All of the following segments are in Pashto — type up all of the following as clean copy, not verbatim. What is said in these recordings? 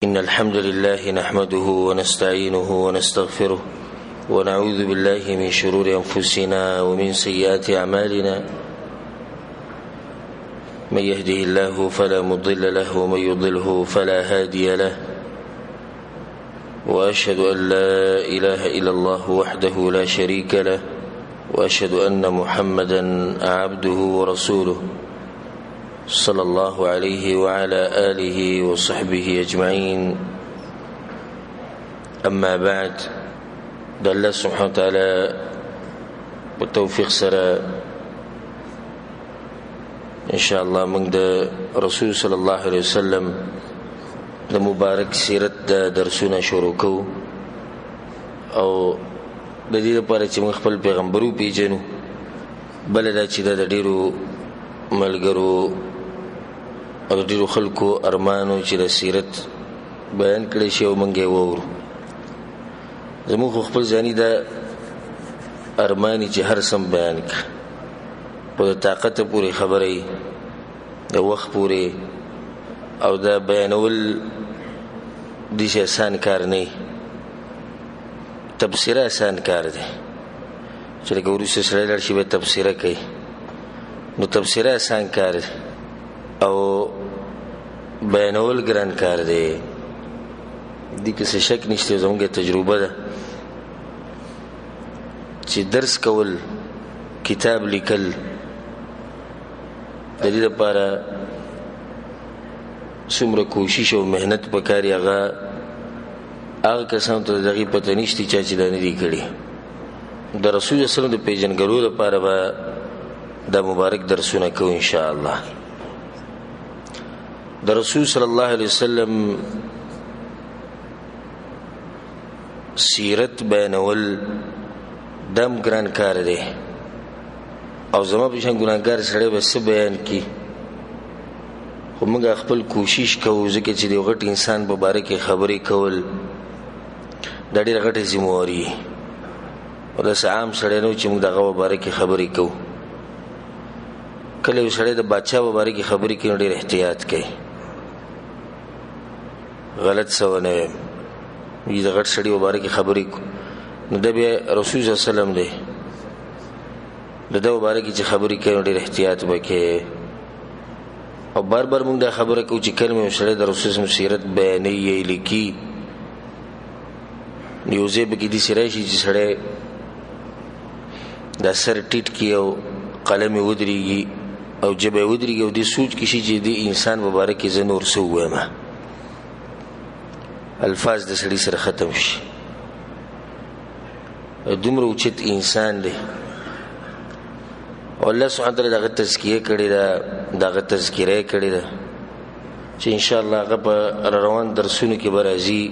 إن الحمد لله نحمده ونستعينه ونستغفره ونعوذ بالله من شرور أنفسنا ومن سيئات أعمالنا، من يهده الله فلا مضل له ومن يضله فلا هادي له، وأشهد أن لا إله إلا الله وحده لا شريك له، وأشهد أن محمدا عبده ورسوله صلى الله عليه وعلى آله وصحبه أجمعين. أما بعد، د الله سبحانه وتعالى په توفیق سره إن شاء الله موږ د رسول صلی الله علیه وسلم د مبارک سیرت د درسونه شروع کوو، او د دې لپاره چې موږ خپل پیغمبر وپېژنو. بله دا چې دا د ډېرو ملګرو او د ډېرو خلکو ارمانو چې د سیرت بیان کړی شي او موږ یې واورو. زموږ خو خپل ځاني دا ارماني چې هر سم بیان کړي، خو د طاقت پورې خبره یې، د وخت پورې، او دا بیانول داسې اسان کار نه دی. تبصره اسان کار دی چې لکه وروسته سړی لاړ شي بیا تبصره کوي، نو تبصره اسان کار دی او بیانول ګران کار دی. دې کې څه شک نشته، زموږ تجربه ده چې درس کول، کتاب لیکل، د دې لپاره څومره کوشش او محنت پکار دی، هغه هغه کسانو ته د هغې پته نشته چا چې دا نه دي کړي. د رسول صلی الله علیه وسلم د پېژندګلو لپاره به دا مبارک درسونه کوو ان شاء الله. د رسول صلی الله علیه وسلم سیرت بیانول دم ګران کار دی، او زما په شان ګناهګار سړی به څه بیان کړي؟ خو موږ خپل کوشش کوو، ځکه چې د یو غټ انسان په باره کې خبرې کول دا ډېره غټه ذمهواري، او داسې عام سړی نه و چې موږ د هغه په باره کې خبرې کوو. کله یو سړی د بادشاه په باره کې خبرې کوي نو ډېر احتیاط کوي، غلط څه ونه وایم. د غټ سړي په باره کې خبرې کوو نو دا بیا رسول صلی الله علیه وسلم دی، د ده په باره کې چې خبرې کوي نو ډېر احتیاط به کوي. او بار بار موږ دا خبره کوو چې کله یو سړی د رسول صلی الله علیه وسلم سیرت بیانوي یا یې لیکي، نو یو ځای پکې داسې راشي چې سړی دا سر ټیټ کړي او قلم یې ودرېږي او ژبه یې ودرېږي، او دې سوچ کې شي چې دې انسان په باره کې زه نور څه ووایم، الفاظ د سړي سره ختم شي. دومره اوچت انسان دی، او الله سبحانه وتعالی د هغه تزکیه کړې ده، د هغه تذکره یې کړې ده چې انشاءالله هغه په روان درسونو کې به راځي.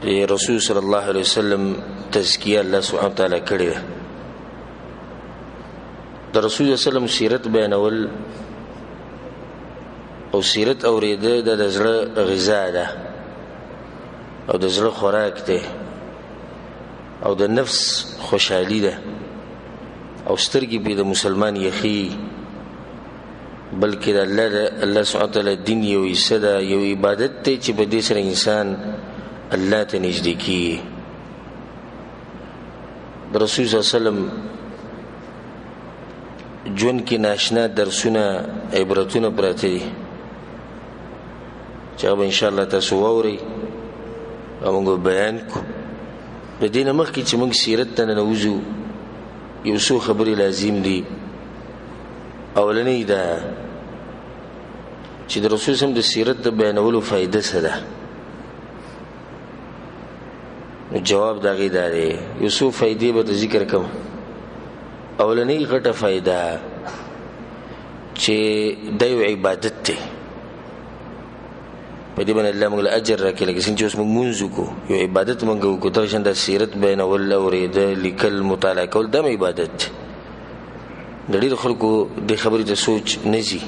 د رسول صلی الله علیه وسلم تزکیه الله سبحانه وتعالی کړې ده. د رسول صلی الله علیه وسلم سیرت بیانول او سیرت اورېده د زړه غذا ده، او د زړه خوراک دی، او د نفس خوشحالي ده، او سترګې پرې د مسلمان یخي، بلکې د الله سبحانه وتعالی دین یو حصه ده، یو عبادت دی چې په دې سره انسان الله ته نږدې کېږي. د رسول صلی الله علیه وسلم ژوند کې ناشنا درسونه عبرتونه پراته دي چې هغه به انشاءالله تاسو واورئ او موږ به بیان کړو. د دې نه مخکې چې موږ سیرت ته ننوځو یو څو خبرې لازم دي. اولنۍ دا چې د رسول صلی الله علیه وسلم د سیرت د بیانولو فایده څه ده؟ نو جواب د هغې دا دی، یو څو فایدې به ته ذکر کوم. اولنۍ غټه فایده چې دا یو عبادت دی، په دې باندې الله موږ له اجر راکړي. لکه څنګه چې اوس موږ لمونځ وکړو یو عبادت موږ وکړو، دغه شان د سیرت بیانول، اورېده، لیکل، مطالعه کول دا هم عبادت دی. د ډېرو خلکو دې خبرې ته سوچ نه ځي،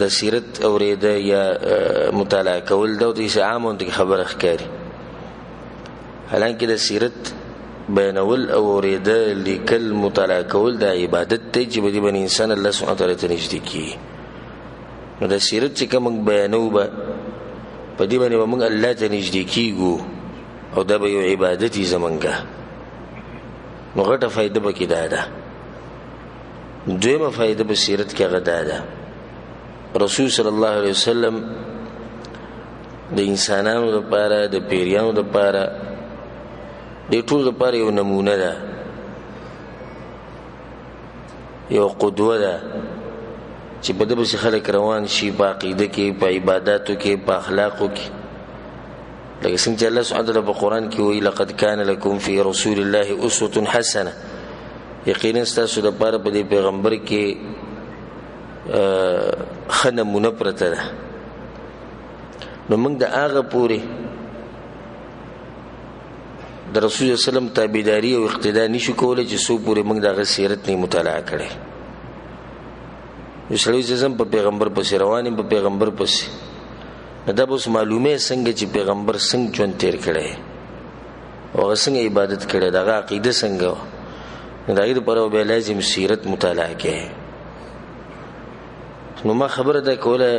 د سیرت اورېده یا مطالعه کول دا ورته هسې عامه غوندې خبره ښکاري، حالانکه د سیرت بیانول او اورېده، لیکل، مطالعه کول دا عبادت دی چې په دې باندې انسان الله سبحانه وتعالی ته نږدې کېږي. نو د سیرت چې کوم موږ بیانوو به په دې باندې به موږ الله ته نږدې کیږو او دا به یو عبادت وي زمونږه. نو غټه فایده پکې دا ده. دویمه فایده په سیرت کې هغه دا ده، رسول صلی الله علیه وسلم د انسانانو لپاره، د پیریانو لپاره، د ټولو لپاره یو نمونه ده، یو قدوه ده چې په ده پسې خلک روان شي، په عقیده کې، په عباداتو کې، په اخلاقو کې. لکه څنګه چې الله سبحانه وتعالی په قرآن کې وایي لقد کان لکم فی رسول الله اسوة حسنه، یقینا ستاسو دپاره په دې پیغمبر کې ښه نمونه پرته ده. نو موږ د هغه پورې د رسول الله وسلم تابعداري او اقتدا نشو کولی چې څو پورې موږ د هغه سیرت نه مطالعه کړی. یو سړی چې زم په پیغمبر پسې روان یم، په پیغمبر پسې، نو دا به اوس معلومه څنګه چې پیغمبر څنګه ژوند تېر کړی او هغه څنګه عبادت کړی، د هغه عقیده څنګه وه. نو د هغې دپاره به لازم سیرت مطالعه کوي. نو ما خبره دا کوله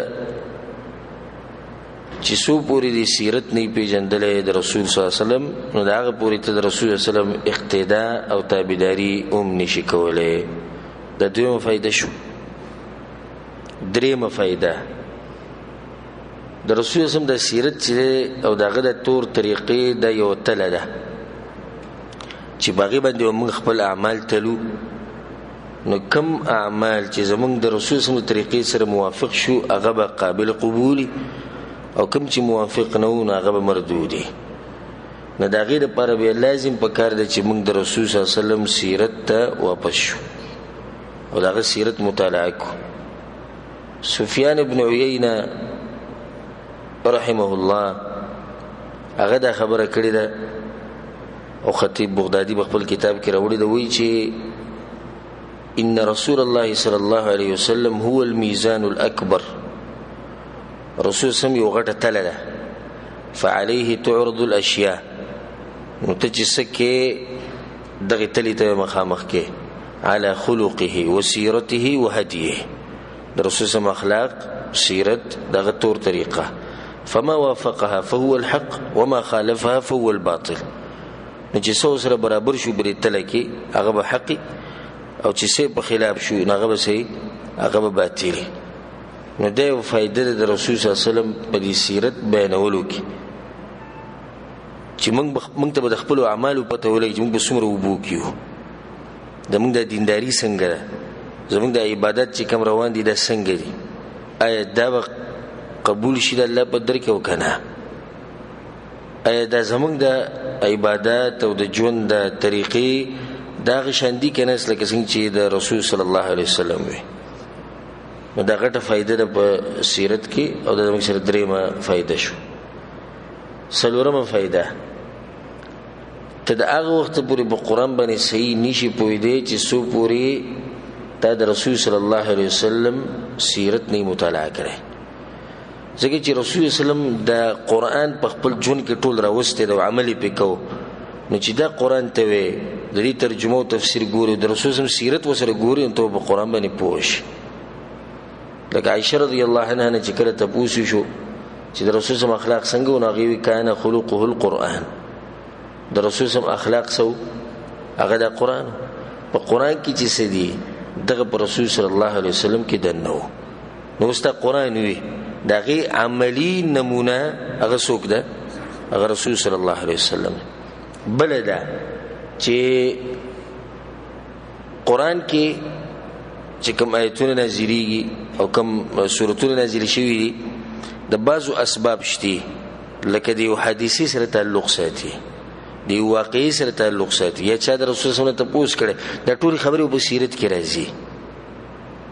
چې څو پورې د سیرت نه پیژندلی د رسول صلی الله علیه وسلم، نو د هغه پورې ته د رسول صلی الله علیه وسلم اقتدا او تابعداري هم نشي کولی. دا دویمه فایده شو. درېیمه فایده، د رسول صلی الله علیه وسلم د سیرت چې دی او د هغه د تور طریقې دا یو تله ده چې په هغې باندې موږ خپل اعمال تلو. نو کم اعمال چې زمونږ د رسول صلی الله علیه وسلم د طریقې سره موافق شو هغه به قابل قبولي، او کم چې موافق نه وو نو هغه به مردودي. نو د هغې دپاره بیا لازم په کار دی چې موږ د رسول صلی الله علیه وسلم سیرت ته واپس شو او د هغه سیرت مطالعه کړو. سفیان ابن عیینه رحمه الله هغه دا خبره کړې ده او خطیب بغدادي په خپل کتاب کې راوړې ده، وایي چې ان رسول الله صلی الله علیه وسلم هو الميزان الأكبر. رسول سم یو غټه تله ده، فعليه تعرض الأشياء. نو ته چې څه کې دغې تلې ته مخامخ کې، على خلقه وسيرته وهديه. د رسول سم اخلاق، سیرت، دغه تور طریقه. فما وافقها فهو الحق وما خالفها فهو الباطل. نو چې څه سره برابر شو بری تله کې هغه به حقي، او چې څه په خلاف شو نو هغه به صحیح، هغه به باطلي. نو دا یو فایده ده د رسول صلی الله علیه وسلم په دې سیرت بیانولو کې چې موږ ته به د خپلو اعمالو پته ولګي چې موږ به څومره اوبو کې یو، زموږ د دینداري څنګه ده، زموږ د عبادت چې کوم روان دي دا څنګه دي، آیا دا به قبول شي د الله په در کې او که نه، آیا دا زموږ د عبادت او د ژوند د طریقې دا هغه شان دي که نه لکه څنګه چې د رسول صلی الله علیه وسلم وي. نو دا غټه فایده ده په سیرت کې، او دا زموږ سره درېیمه فایده شو. څلورمه فایده، ته د هغه وخت پورې په قرآن باندې صحیح نشي پوهېدی چې څو پورې تا د رسول صلی الله علیه وسلم سیرت نه مطالعه کړی. ځکه چې رسول صلی الله علیه وسلم د قرآن په خپل ژوند کې ټول راوستی دی او عمل یې پرې کوو. نو چې دا قرآن ته وې د دې ترجمه او تفسیر ګوري، د رسول صلی الله علیه وسلم سیرت ورسره ګوري، نو ته په قرآن باندې پوه شي. لکه عایشه رضی الله عنها نه چې کله تپوس شو چې د رسول صلی الله علیه وسلم اخلاق څنګه و، نو هغې وایي کان خلقه القرآن. د رسول صلی الله علیه وسلم اخلاق څه و؟ هغه د قرآن. په قرآن کې چې څه دي دغه په رسول صلی الله علیه وسلم کې دننه و. نو اوس دا قرآن وي، د هغې عملي نمونه هغه څوک ده؟ هغه رسول صلی الله علیه وسلم. بله ده چې قرآن کې چې کوم آیتونه نازلېږي او کوم سورتونه نازل شوي دي، د بعضو اسباب شته، لکه د یو حادثې سره تعلق ساتي، د یو واقعې سره تعلق ساتي، یا چا د رسول صلی الله علیه وسلم تپوس کړی. دا ټولې خبرې په سیرت کې راځي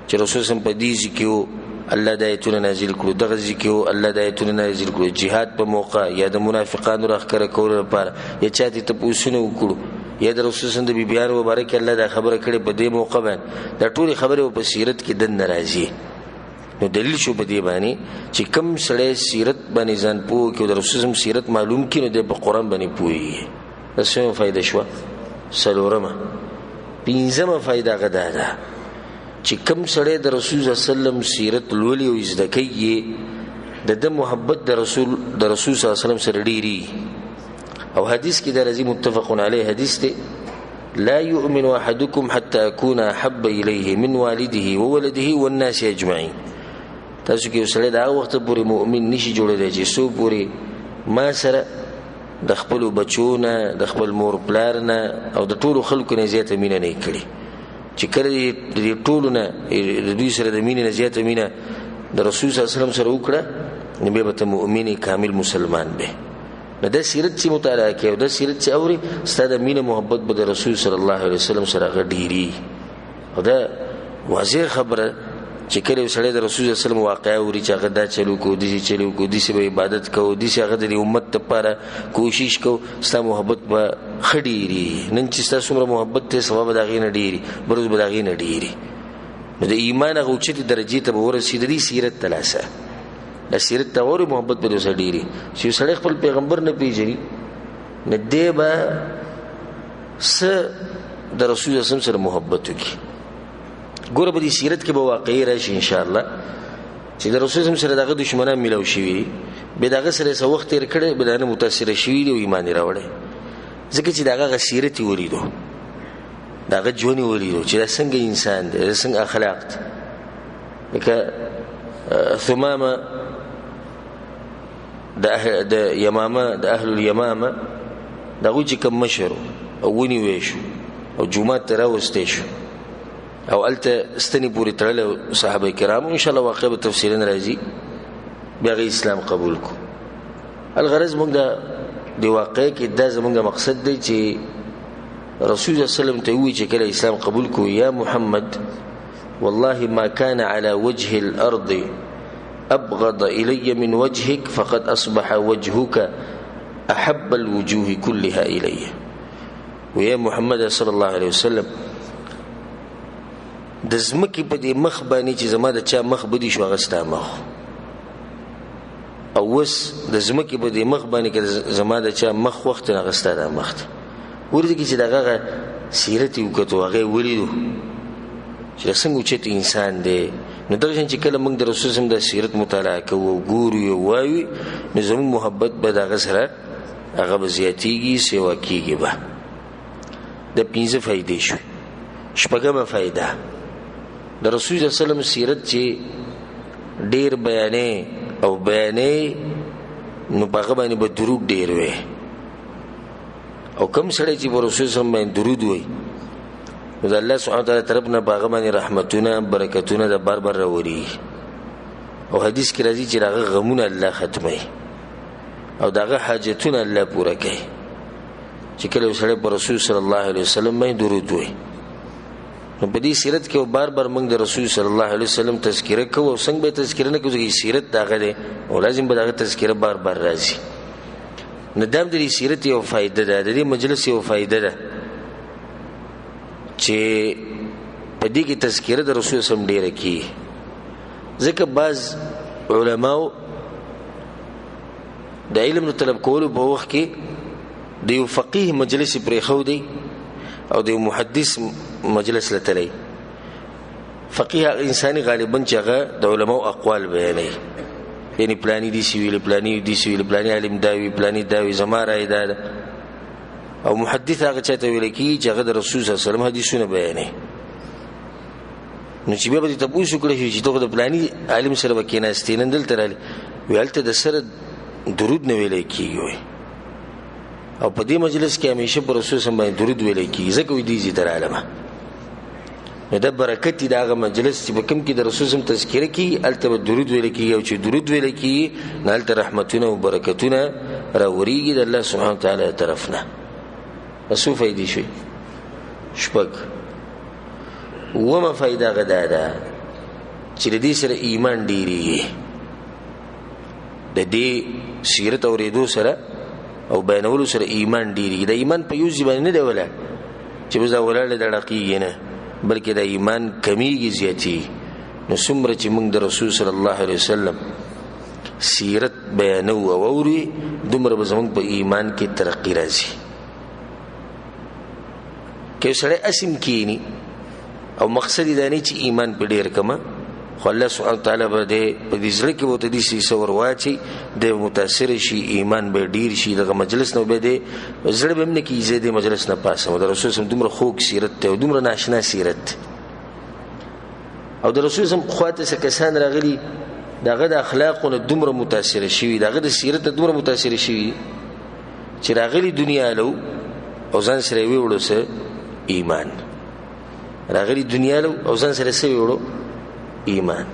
چې رسول صلی الله علیه وسلم په دې ځای کې و، الله دا آیتونه نازل کړو، دغه ځای کې و، الله دا آیتونه نازل کړو، جهاد په موقع یا د منافقانو راښکاره کولو لپاره، یا چا ته تپوسونه وکړو، یا د رسول صلی الله علیه وسلم د بیبیانو مبارک الله دا خبره کړې په دې موقع باندې. دا ټولې خبرې په سیرت کې دننه راځي. نو دلیل شو په دې باندې چې کم سړی سیرت باندې ځان پوه کړي او د رسول صلی الله علیه وسلم سیرت معلوم کړي، نو دی په قرآن باندې پوهېږي. دا څومره فایده شوه؟ څلورمه. پنځمه فایده هغه دا ده چې کم سړی د رسول صلی الله علیه وسلم سیرت لولي او زده کوي، د د محبت د رسول صلی الله علیه وسلم سره ډیری. او حدیث کې د رضی متفق علیه حدیث دی، لا يؤمن احدكم حتى اكون احب اليه من والده وولده والناس اجمعين. تاسو کې وسړی دا وخت پورې مؤمن نشي جوړېدی چې څو پورې ما سره د خپلو بچو نه، د خپل مور پلار نه او د ټولو خلکو نه زیاته مینه نه کړي. چې کله د دې ټولو نه د دوی سره د مینې نه زیاته مینه د رسول صلی الله علیه وسلم سره وکړه، نو بیا به ته مؤمن کامل مسلمان به. نو دا سیرت چې مطالعه کوي او دا سیرت چې اوري، ستا د مینې محبت به د رسول صلی الله علیه وسلم سره هغه ډېري. او دا واضح خبره چې کله یو سړی د رسول صلی الله علیه وسلم واقعه اوري چې هغه دا چلو کو، داسې چلو کو، داسې به عبادت کوو، داسې هغه د دې امت لپاره کوشش کوو، ستا محبت به ښه ډېري. نن چې ستا څومره محبت دی، سبا به د هغې نه ډېري، بل ورځ به د هغې نه ډېري. نو د ایمان هغه اوچتې درجې ته به ورسېږي. د دې سیرت ته لاسه د سیرت ته اوري، محبت به دې ورسره ډېري. چې یو سړی خپل پیغمبر نه پېژني، نو دی به څه د رسول الله صلی الله علیه وسلم سره محبت وکړي. ګوره په دې سیرت کې به واقعي راشي انشاءالله چې د رسول الله سره دغه دښمنان ملاو شوي دي، بیا د هغه سره څه وخت تېر کړی، بیا د هغه نه متاثره شوي دي او ایمان یې راوړی. ځکه چې د هغه هغه سیرت یې ولیدو، د هغه ژوند یې ولیدو چې دا څنګه انسان دی، دا څنګه اخلاق دی. لکه ثمامه د یمامه، د اهل الیمامه د هغوی چې کوم مشر او ونیوی شو او جومات ته راوستی شو او هلته ستنې پورې تړلی صحابه کرامو، انشاءالله واقع به تفصیلا راځي، بیا هغه اسلام قبول کړو. الغرض موږ د واقع کې دا زموږ مقصد دی چې رسول الله صلی الله علیه وسلم ته ووایي چې کله اسلام قبول کړو، یا محمد والله ما كان على وجه الأرض أبغض إلي من وجهك فقد أصبح وجهك أحب الوجوه كلها إلي. ويا محمد صلى الله عليه وسلم د ځمکې په دې مخ باندې چې زما د چا مخ بدی شو هغه ستا مخ، او اوس د ځمکې په دې مخ باندې که زما د چا مخ وخت هغه ستا دا مخ دی. ورته کې چې دغه سیرت یې وکتو، هغه یې ولیدو چې دا څنګه اوچت انسان دی. نو دغه شان چې کله موږ د رسول صلی الله علیه وسلم د سیرت مطالعه کوو او ګورو یې وایو، نو زموږ محبت به د هغه سره هغه به زیاتېږي، سیوا کېږي به. د پنځه فایدې شوې. شپږمه فایده د رسول صلی الله علیه وسلم سیرت چې ډېر بیانې او بیانې، نو په هغه باندې به درود ډېر وي. او کم سړی چې په رسول صلی الله علیه وسلم باندې درود وایي، نو د الله سبحانه وتعالی طرف نه په هغه باندې رحمتونه برکتونه د بار بار راوري. او حدیث کې راځي چې هغه غمونه الله ختموي او د هغه حاجتونه الله پوره کوي چې کله یو سړی په رسول صلی الله علیه وسلم باندې درود وایي. نو په دې سیرت کې بار بار موږ د رسول صلی الله علیه وسلم تذکره کوو، او څنګه به تذکره نه کوو؟ ځکه سیرت د هغه دی او لازم به د هغه تذکره بار بار راځي. نو دا هم د دې سیرت یو فایده ده، د دې مجلس یو فایده ده چې په دې کې تذکره د رسول صلی الله علیه وسلم ډېره کېږي. ځکه بعض علماو د علم د طلب کولو په وخت کې د یو فقیه مجلس یې پرېښودی او د یو محدث مجلس له تللی. فقیه هغه انساني غالبا چې هغه د علماو اقوال بیانوي، یعنی پلانی داسې ویلي، پلانی داسې ویلي، پلانی عالم دا وي، پلانی دا وي، زما رایه دا ده. او محدث هغه چا ته ویل کېږي چې هغه د رسول صلی الله علیه وسلم حدیثونه بیانوي. نو چې بیا به دې تپوس وکړی شي چې ته خو د پلاني عالم سره به کېناستې، نن دلته راغلې، وایي هلته د سره درود نه ویلی کېږي. وایي او په دې مجلس کې همیشه پر رسول صلی الله علیه وسلم باندې درود ویلی کېږي، ځکه وایي دې ځای ته راغلمه. نو دا برکت دی د هغه مجلس چې په کوم کې د رسول صلی الله علیه وسلم تذکره کېږي، هلته به درود ویل کېږي، او چې درود ویل کېږي نو هلته رحمتونه او برکتونه راورېږي د الله سبحانه وتعالی طرف نه. څو فایدې شوې؟ شپږ. اوومه فایده هغه دا ده چې د دې سره ایمان ډېرېږي. د دې سیرت اورېدو سره او بیانولو سره ایمان ډېرېږي. د ایمان په یو ځای باندې نه دی ولاړ چې بس دا ولاړ دی دا ړقېږي نه، بلکې د ایمان کمیږي، زیاتېږي. نو څومره چې موږ د رسول صلی الله علیه وسلم سیرت بیانوو او اوري، دومره به زموږ په ایمان کې ترقي راځي. که یو سړی اسیم کینی او مقصد یې دا نه چې ایمان په ډېر کمه، خو الله سبحانه وتعالی به دی په دې زړه کې به ورته داسې څه ور واچوي، دی به متاثر شي، ایمان به ډېر شي. دغه مجلس نه به دی زړه به هم نه کېږي زه دې مجلس نه پاڅم. د رسول صم دومره خوږ سیرت دی او دومره ناشنا سیرت دی. او د رسول صم خواته څه کسان راغلي، د هغه د اخلاقو نه دومره متاثر شوي، د هغه د سیرت نه دومره متاثر شوي چې راغلي دنیا له او ځان سره یې ویوړو څه ایمان. راغلي دنیا له او ځان سره څه ویوړو؟ ایمان.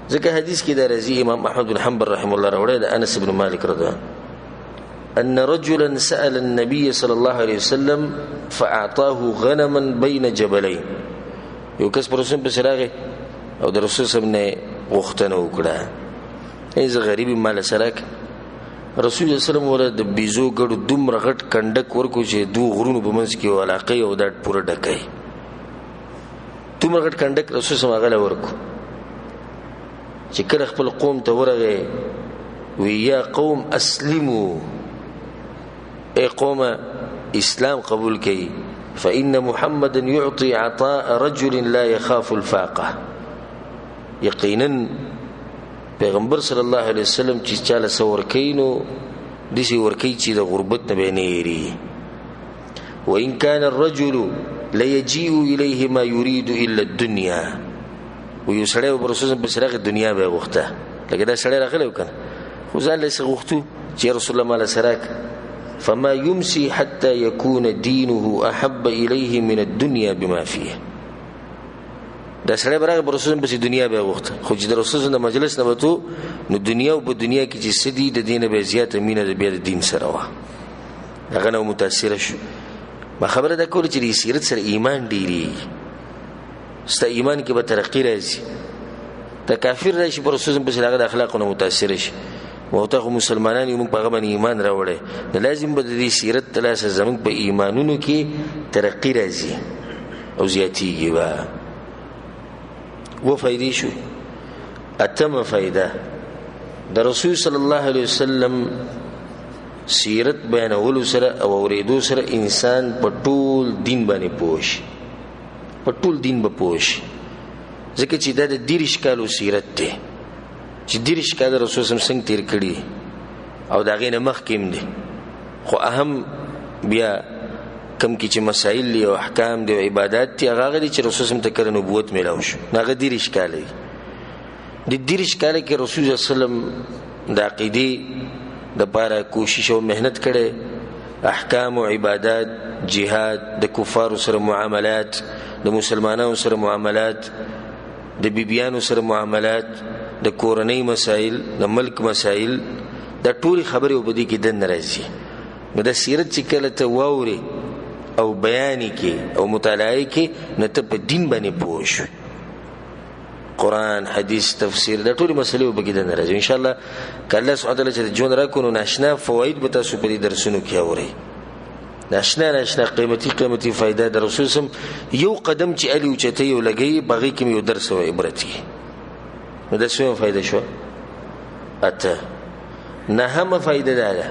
ځکه حدیث کې دا راځي، امام احمد بن حنبل رحمه الله راوړی د انس بن مالک رضی الله أن رجلا سأل النبي صلى الله عليه وسلم فأعطاه غنما بين جبلين. یو کس پر رسول پسې راغی او د رسول صاحب نه غوښتنه وکړه، ای زه غریب یم، ماله څه راکړه. رسول صلی الله علیه وسلم ورته د بیزو ګړو دومره غټ کنډک ورکړو چې دوو غرونو په منځ کې یو علاقه او دا پوره ډکه دومره غټ کنډک رسول صلی الله علیه وسلم ورکړو. چې کله خپل قوم ته ورغی وی یا قوم اسلمو، ای قوم اسلام قبول کړئ، فإن محمدا يعطي عطاء رجل لا يخاف الفاقة. یقینا پیغمبر صلی الله علیه وسلم چې چاله څه ورکوي نو داسې ورکوي چې د غربت نه به یې نه یېرېږي. وإن كان الرجل ليجيء إليه ما يريد إلا الدنيا. و یو سړی به رسول الله پسې راغی، دنیا به یې غوښته، لکه دا سړی راغلی و که نه، خو ځان له یې څه غوښتو چې یا رسول الله ماله څه راکړه. فما يمسي حتى يكون دينه أحب إليه من الدنيا بما فيه. دا سړی به راغی پر رسول پسې دنیا به یې غوښته، خو چې د رسول د مجلس نه به تلو نو دنیا او په دنیا کې چې څه دي د دې نه به یې زیاته مینه د بیا د دین سره وه، هغه نه متاثره شو. ما خبره دا کوله چې د سیرت سره ایمان ډېرېږي، ستا ایمان کې به ترقي راځي. دا کافر راشي پر رسول پسې هغه د اخلاقو نه متاثر شي، او ته خو مسلمانان یو، موږ په هغه باندې ایمان راوړی، نو لازم به د دې سیرت د لاسه زموږ په ایمانونو کې ترقي راځي او زیاتېږي به. و فایدې شو. اتمه فایده، د رسول صلی الله علیه وسلم سیرت بیانولو سره او اورېدو سره انسان په ټول دین باندې پوه شي، په ټول دین به پوه شي. ځکه چې دا د 30 کالو سیرت دی، چې 30 کاله رسول صلی الله علیه وسلم څنګه تېر کړي او د هغې نه مخکې هم دی. خو اهم بیا کم کې چې مسایل دي او احکام دي او عبادات دي، هغه هغه دي چې رسول صلی الله علیه وسلم ته کله نبوت میلاو شو، نو هغه 30 کاله دي. د 30 کاله کې رسول صلی الله علیه وسلم د عقیدې دپاره کوشش او محنت کړی، احکام او عبادات، جهاد، د کفارو سره معاملات، د مسلمانانو سره معاملات، د بیبیانو سره معاملات، د کورنۍ مسایل، د ملک مسایل، دا ټولې خبرې په دې کې دننه راځي. نو دا سیرت چې کله ته واورې او بیان یې کړې او مطالعه یې کړې، نو ته په دین باندې پوه شوې. قرآن، حدیث، تفسیر، دا ټولې مسلې به پکې دننه راځي. انشاءالله که الله سبحانه وتعالی چې د ژوند راکړو نو ناشنا فواید به تاسو په دې درسونو کې اورئ. ناشنا ناشنا قیمتي قیمتي فایده د رسول سم یو قدم چې الي اوچتوي او لګوي، په هغې کې مې یو درس او عبرت وي. نو دا څومره فایده شوه؟ اته. نهمه فایده دا ده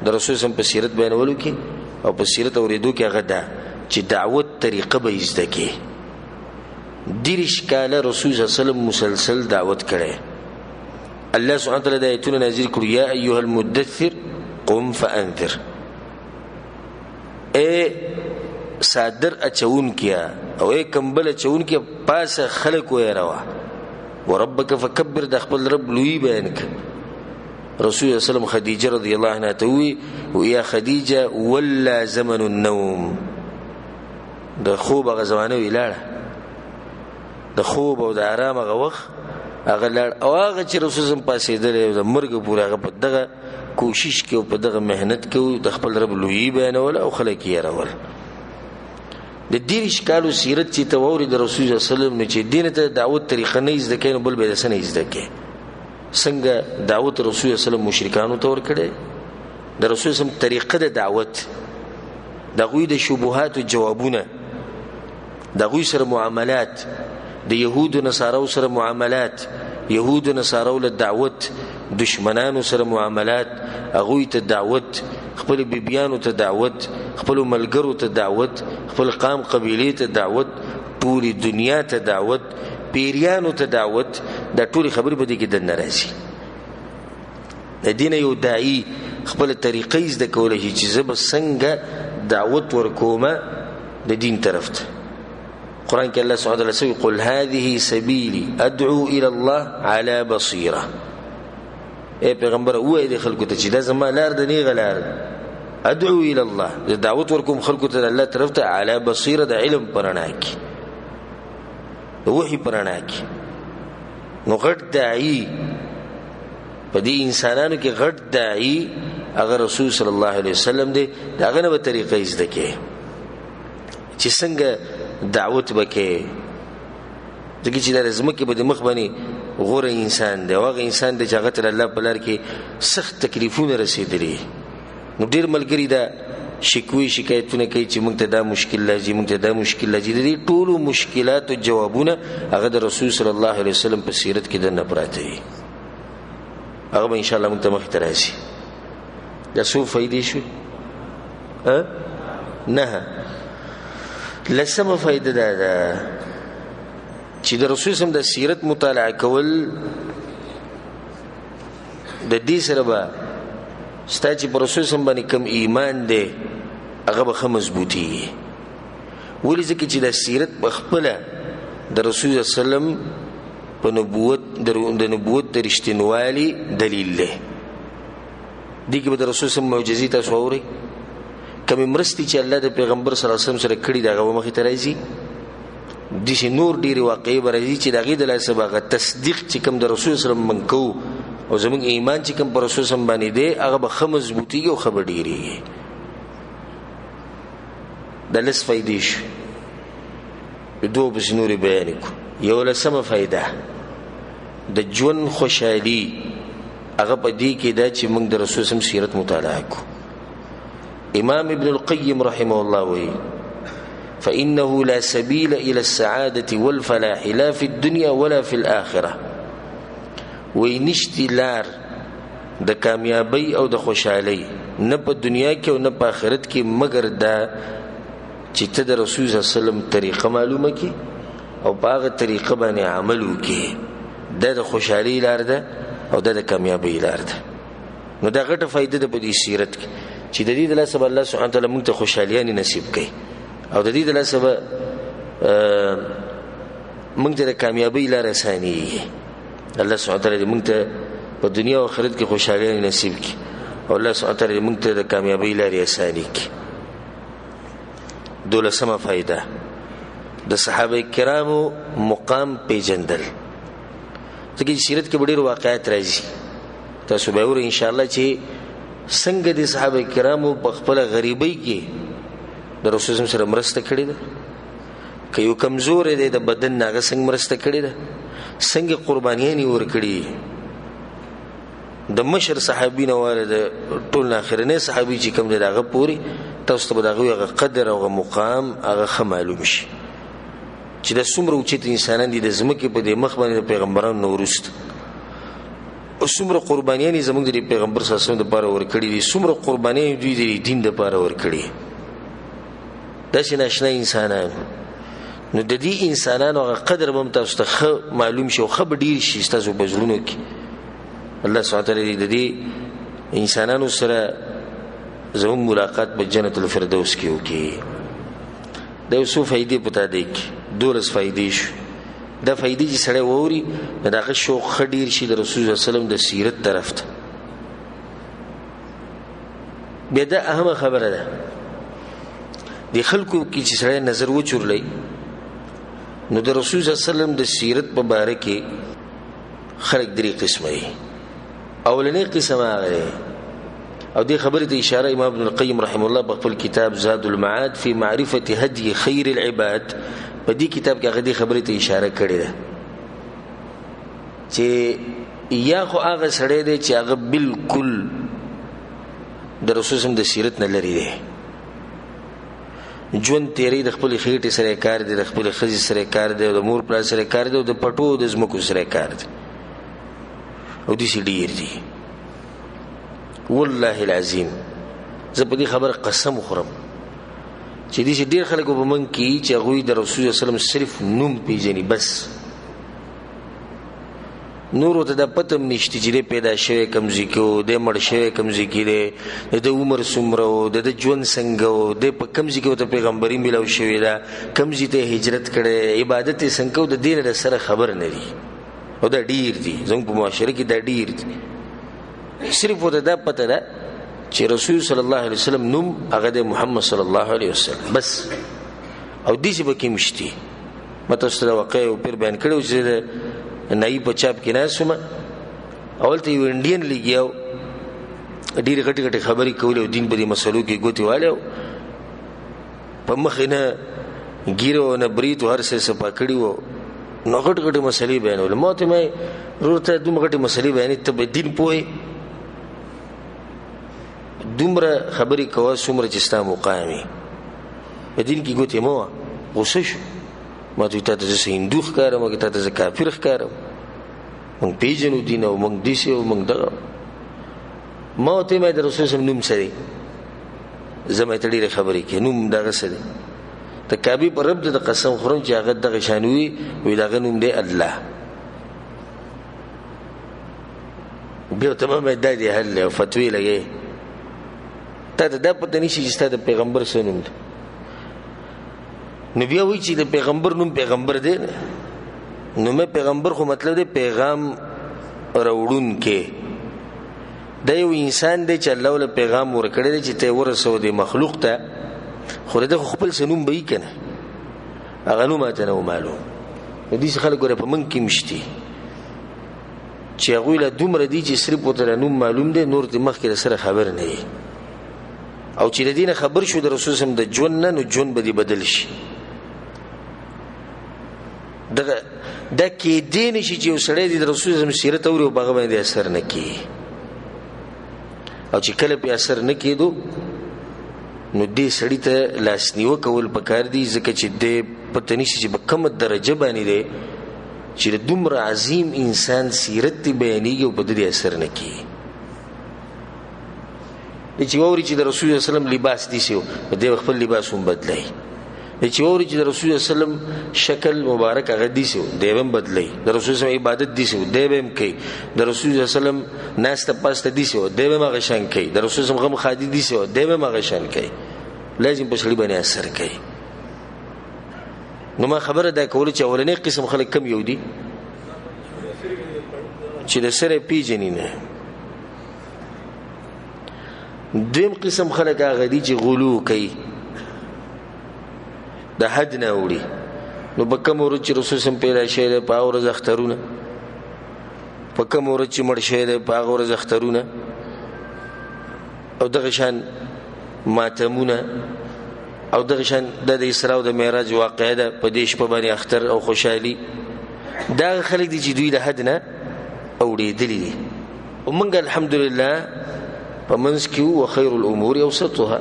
د رسول سم په سیرت بیانولو کې او په سیرت اورېدو کې، هغه ده چې دعوت طریقه به یې زده کړي. 30 کاله رسول صلی الله علیه وسلم مسلسل دعوت کړی. الله سبحانه وتعالی د آیتونه نازل کړو، یا ایها المدثر قم فانذر، ای صادر اچونکیا او ای کمبل اچونکیا پاسه خلک ویروه، وربک فکبر، د خپل رب لوی بیان کړه. رسول الله صلی الله علیه وسلم خدیجه رضی الله عنها ته ووی، یا خدیجه ولا زمن النوم، د خوب هغه زمانه وی لاړه، د خوب او د آرام هغه وخت هغه لاړ. او هغه چې رسول الله پاڅېدلی او د مرګ پورې هغه په دغه کوشش کې او په دغه محنت کې د خپل رب لویي بیانوله او خلک یې یارول. د 30 کالو سیرت چې ته واورې د رسول الله صلی الله علیه وسلم، نو چې دین ته دعوت طریقه نه زده کوې نو بل به یې څه نه زده کوې. څنګه دعوت رسول الله صلی الله علیه وسلم مشرکانو ته ورکړی، د رسول الله طریقه د دعوت، د هغوی د شبهاتو جوابونه، د هغوی سره معاملات، د یهودو نصارو سره معاملات، یهودو نصارو له دعوت، دشمنانو سره معاملات، هغوی ته دعوت، خپل بیبیانو ته دعوت، خپل ملګرو ته دعوت، خپل قام قبیلې ته دعوت، ټولې دنیا ته دعوت. پیریانو ته دعوت، دا ټولې خبرې په دې کې دننه راځي. د دې نه یو داعي خپله طریقه زده کولی شي چې زه به څنګه دعوت ورکومه د دین طرف ته. قرآن کې الله سبحانه وتعالی سوي قل هذه سبیلي ادعو الى الله على بصیره. ای پیغمبر ووایه دې خلکو ته چې دا زما لار ده، نیغه لار ده، ادعو الى الله، زه دعوت ورکوم خلکو ته د الله طرف ته على بصیره، د علم په رڼا کې، د وحي په رڼا کې. نو غټ داعي په دې انسانانو کې، غټ داعي هغه رسول صلی الله علیه وسلم دی. د هغه نه به طریقه زده کړې چې څنګه دعوت به کوې، ځکه چې دا د ځمکې په دې مخ باندې غوره انسان دی، او هغه انسان دی چې هغه ته د الله په لار کې سخت تکلیفونه رسېدلي. نو ډېر ملګري دا شکوې شکایتونه کوي چې موږ ته دا مشکل راځي، موږ ته دا مشکل راځي. د دې ټولو مشکلاتو جوابونه هغه د رسول صلی الله علیه وسلم په سیرت کې دننه پراته دي. هغه به انشاءالله موږ ته مخې ته راشي. دا څو فایدې شوې؟ نه، لسمه فایده دا ده چې د رسول صلی الله علیه وسلم د سیرت مطالعه کول، د دې سره به ستا چې پر رسول صلی الله علیه وسلم باندې کوم ایمان دی هغه به ښه مضبوطېږي. ولې؟ ځکه چې دا سیرت په خپله د رسول صلی الله علیه وسلم په نبوت، د نبوت د رښتینوالي دلیل دی. دې کې به د رسول صلی الله علیه وسلم معجزې تاسو واورئ، کومې مرستې چې الله د پیغمبر صلی الله علیه وسلم سره کړي د هغه به مخې ته راځي. داسې نور ډېرې واقعې به راځي چې د هغې د لاسه به هغه تصدیق چې کوم د رسول صلی الله علیه وسلم موږ کوو او زموږ ایمان چې کوم پر رسول صلی الله علیه وسلم باندې دی هغه به ښه مضبوطېږي او ښه به ډېرېږي. دا لس فایدې شوې، دوه پسې نورې بیان کړو. یولسمه فایده د ژوند خوشحالي هغه په دې کې ده چې موږ د رسول صلی الله علیه وسلم سیرت مطالعه کړو. امام ابن القیم رحمه الله وایي فإنه لا سبيل إلى السعادة والفلاح لا في الدنيا ولا في الآخرة. وینشتي لار د کامیابی او د خوشحالۍ نه په دنیا کې او نه په آخرت کې، مګر دا چې ته د رسول صلی الله علیه وسلم طریقه معلومه کړې او په هغه طریقه باندې عمل وکړې. دا د خوشحالۍ لار ده او دا د کامیابۍ لار ده. نو دا غټه فایده ده په دې سیرت کې چې د دې د لاسه به الله سبحانه وتعالی موږ ته خوشحالیانې نصیب کړي او د دې د لاسه به موږ ته د کامیابۍ لار اسانېږي. الله سبحانه وتعالی دې موږ ته په دنیا او آخرت کې خوشحالیانې نصیب کړي او الله سبحانه وتعالی دې موږ ته د کامیابۍ لارې اسانې کړي. دولسمه فایده د صحابه کرامو مقام پیژندل. ځکه چې سیرت کې به ډېر واقعات راځي، تاسو به اورئ انشاءالله چې څنګه د صحابه کرامو په خپله غریبۍ کې د رسول صلی سره مرسته کړې ده، که یو کمزوری دی د بدن نه هغه څنګه مرسته کړې ده، څنګه قربانیانې ورکړي. د مشر صحابي نه واله د ټول نه اخرنی صحابي چې کوم دی د هغه پورې تاسو ته به د هغوی هغه قدر او هغه مقام هغه ښه معلوم شي چې دا څومره اوچت انسانان دي د ځمکې په دې مخ باندې د پیغمبرانو نه وروسته، او څومره قربانیانې زموږ د پیغمبر صلی الله علیه وسلم دپاره ورکړي دي، څومره قربانیانې دوی د دین دپاره ورکړي. داسې ناشنا انسانان. نو د دې انسانانو هغه قدر به هم تاسو ته ښه معلوم شي او ښه به ډېر شي ستاسو په زړونو کې. الله سبحانه وتعالی د دې انسانانو سره زموږ ملاقات په جنت الفردوس کې وکړي. دا یو څو فایدې په تا دی کې 12 فایدې شو. دا فایدې چې سړی واوري نو د هغه شوق ښه ډېر شي د رسول صلی الله علیه وسلم د سیرت طرف ته. بیا دا اهمه خبره ده د خلکو کې چې سړی نظر وچورلی نو د رسول صلی الله علیه وسلم د سیرت په باره کې خلک درې قسمه دي. اولنۍ قسم هغه دی، او دې خبرې ته اشاره امام ابن القیم رحمه الله په خپل کتاب زاد المعاد فی معرفة هدی خیر العباد په دې کتاب کې هغه دې خبرې ته اشاره کړې ده چې یا خو هغه سړی دی چې هغه بالکل د رسول صلی الله علیه وسلم د سیرت نه لرې دی، ژوند تیری د خپلې خېټې سره کار دی، د خپلې ښځې سره کار دی، د مور پلار سره کار دی، او د پټو د ځمکو سره کار دی، او داسې ډېر دي. والله العظیم زه په دې خبره قسم خورم چې داسې ډېر خلک په موږ کې چې هغوی د رسول الله صلی الله علیه وسلم صرف نوم پېژني بس. نورو ته دا پته هم نشته چې دی پیدا شوی کوم ځای کې و، دی مړ شوی کوم ځای کې دی، د ده عمر څومره و، د ده ژوند څنګه و، دی په کوم ځای کې ورته پیغمبري میلاو شوې ده، کوم ځای ته یې هجرت کړی، عبادت یې څنګه و، د دې نه د سره خبر نه دي. او دا ډېر دي زموږ په معاشره کې، دا ډېر دي. صرف ورته دا پته ده چې رسول صلی الله علیه وسلم نوم هغه دی محمد صلی الله علیه وسلم بس، او داسې پکې هم شتي. ما تاسو ته دا واقعه یو پیر بیان کړی و چې د نایي په چاپ کې ناست وم، اول ته یو انډین لګیا و، ډېرې غټې غټې خبرې کولې او دین په دې مسلو کې ګوتې والی و، په مخ یې نه ږیره او نه برېت و، هر څه یې صفا کړي وو، نو غټ غټې مسلې بیانولې. ما ورته ویل، ورور ته دومره غټې مسلې بیانوې، ته به دین پوه یې؟ دومره خبرې کوه څومره چې ستا مقام وي، په دین کې ګوتې مه وه. غوسه شو، ما ته ویل، تا ته زه څه هندو ښکارم که تا ته زه کافر ښکارم؟ موږ پېژنو دین او موږ داسې او موږ دغه. ما ورته ویل، د رسول صاحب نوم څه دی؟ زه ما ته ډېرې خبرې کوي، نوم دغه څه دی؟ د کعبې په رب د قسم خورم چې هغه دغه شان وي، وي د هغه نوم دی الله. بیا ورته ما ویل، دا دې حل دی او فتوې لګوې، تا ته دا پته نشي چې ستا د پیغمبر څه نوم دی. نو بیا وایي چې د پیغمبر نوم پیغمبر دی، نو مې پیغمبر خو مطلب دی پیغام راوړونکی. دا یو انسان دی چې الله له پیغام ورکړی دی چې ته یې ورسوه دې مخلوق ته، خو د ده خو خپل څه نوم به وي که نه، هغه نوم ماته نه و معلوم. نو داسې خلک ګوره په موږ کې هم شتي چې هغوی له دومره دي چې صرف ورته له نوم معلوم دی، نور ترې مخکې له سره خبر نه دي. او چې د دې نه خبر شو د رسول صلی الله علیه وسلم د ژوند نه، نو ژوند به دې بدل شي. دغه دا کېدی نه شي چې یو سړی دې د رسول صلی الله علیه وسلم سیرت اوري او په هغه باندې اثر نه کوي، او چې کله پرې اثر نه کېدو نو دې سړي ته لاسنیوه کول پکار دي، ځکه چې دی پته نشي چې په کومه درجه باندې دی چې د دومره عظیم انسان سیرت دې بیانېږي او په ده دې اثر نه کوي. دی چې واوري چې د رسول الله صلی الله علیه وسلم لباس داسې و، نو دی به خپل لباس هم بدلوي. دی چې واوري چې د رسول الله صلی الله علیه وسلم شکل مبارک هغه داسې و، دی به هم بدلوي. د رسول الله عبادت داسې و، دی به هم کوي. د رسول الله صلی الله علیه وسلم ناسته پاسته داسې و، دی به هم هغه شان کوي. د رسول الله غم ښادي داسې و، دی به هم هغه شان کوي. لازم په سړي باندې اثر کوي. نو ما خبره دا کوله چې اولنی قسم خلک کم یو دي چې د سره پیژني نه. دویم قسم خلک هغه دي چې غلو کوي، د حد نه اوړي. نو په کوم ورځ چې رسول سم پیدا شوی دی په هغه ورځ اخترونه، په کوم ورځ چې مړ شوی دی په هغه ورځ اخترونه، او دغه شان ماتمونه، او دغه شان د اسراء او د معراج واقعه ده، په دې شپه باندې اختر او خوشحالي. دا خلک دي چې دوی د حد نه اوړېدلي دي. او موږ الحمدلله په منځ کې وو، وخیر الامور اوسطها،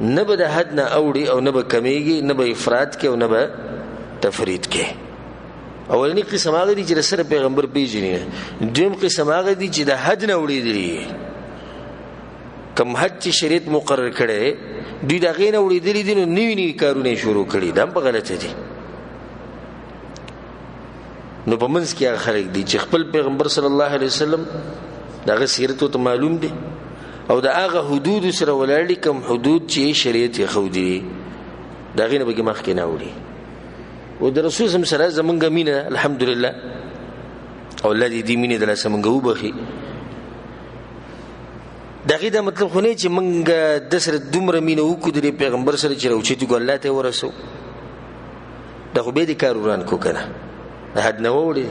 نه به د حد نه اوړي او نه به کمیږي، نه به افراط کوي او نه به تفرید کوي. اولنی قسم هغه دي چې د سره پیغمبر پیژني نه. دویم قسم هغه دي چې د حد نه اوړېدلي، کوم حد چې شریعت مقرر کړی دوی د هغې نه اوړېدلي دي، نو نوي نوي کارونه یې شروع کړي، دا هم په غلطه دي. نو په منځ کې هغه خلک دي چې خپل پیغمبر صلی الله علیه وسلم د هغه سیرت ورته معلوم دی او د هغه حدود سره ولاړ دي، کوم حدود چې شریعت یې ښودلي دي، د هغې نه پکې مخکې نه اوړي. او د رسول صلی سره زمونږ مینه الحمدلله، او الله دې دې مینې د لاسه مونږ وبخښي. د هغې دا مطلب خو نه چې مونږ د سره دومره مینه وکړو د دې پیغمبر سره چې راوچتو کړو الله ته یې ورسوو، دا خو بیا دې کار وران کړو که نه، د حد نه واوړي.